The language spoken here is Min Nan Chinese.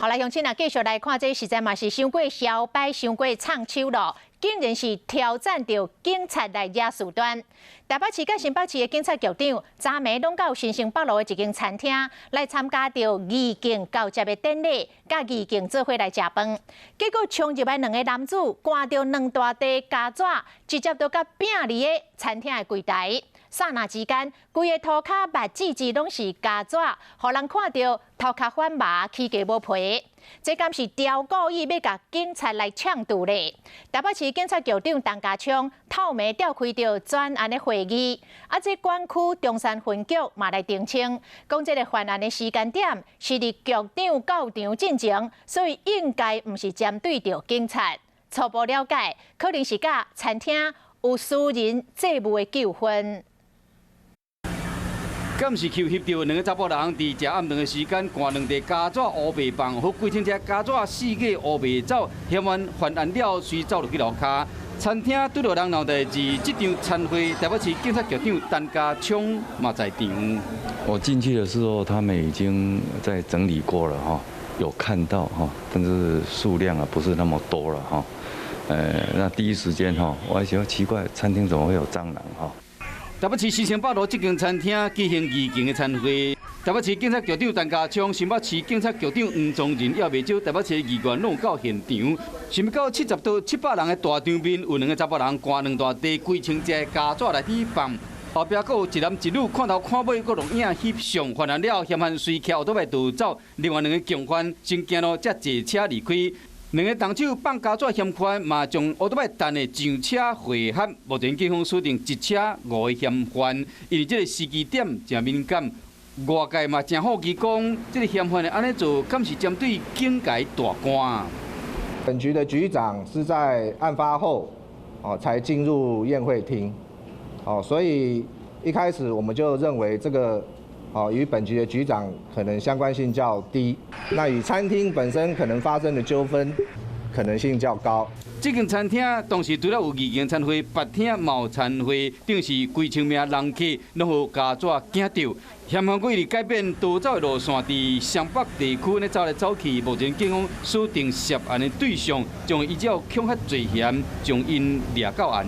好來，鄉親啊，繼續來看，這實在嘛是傷過囂擺，傷過創手咯，竟然是挑戰著警察來惹事端。台北市佮新北市的警察局長，昨暝攏到新生北路的一間餐廳來參加著義警交接的典禮，佮義警做伙來食飯。結果衝入來兩个男子，攑著兩大袋膠紙，直接就共拚佇个餐廳的櫃台。剎那之間，規个塗跤目舌舌攏是膠紙，予人看著頭殼發麻，起雞母皮。這敢是刁故意欲共警察來嗆堵咧？台北市警察局長陳家聰透暝召開著專案的會議，啊，這管區中山分局嘛來澄清，講這个犯案的時間點是佇局長到場進前，所以應該毋是針對著警察。初步了解，可能是佮餐廳有私人債務的糾紛。敢是抾翕著兩个查埔人佇食暗頓的時間，攑兩袋膠紙烏白放，予規清這膠紙四界烏白走，嫌犯犯案了，隨走落去樓跤。餐廳拄著人鬧代誌，這場餐會台北市警察局長陳家聰嘛在場。我進去的時候，他們已經在整理過了哈，有看到哈，但是數量啊不是那麼多了哈。那第一時間哈，我還想奇怪，餐廳怎麼會有蟑螂哈？台北市新生北路這間餐廳舉行義警的餐會，台北市警察局長陳家聰、新北市警察局長黃宗仁，也袂少台北市議員攏有到現場。想欲到70到700人的大場面，有兩个查埔人攑兩大袋規清這膠紙來佇放，後壁閣有一男一女看頭看尾，閣錄影翕相，犯案了，嫌犯隨騎歐多擺逃走，另外兩个共犯先行路才坐車離開。兩个動手放膠紙嫌犯嘛，將歐多擺等的上車會合。目前警方鎖定一車五个嫌犯，因為這个時機點誠敏感，外界嘛誠好奇講，這个嫌犯會按呢做，敢是針對警界大官？本局的局長是在案發後，哦，才進入宴會廳，哦，所以一開始我們就認為這個，哦，與本局的局長可能相關性較低，那與餐廳本身可能發生的糾紛可能性較高。這間餐廳當時除了有義警餐會，別廳嘛有餐會，等是幾千名人客攏予膠紙驚著。嫌犯閣一直改變逃走的路線，佇雙北地區咧走來走去。目前警方鎖定涉案的對象，將依照恐嚇罪嫌，將𪜶掠到案。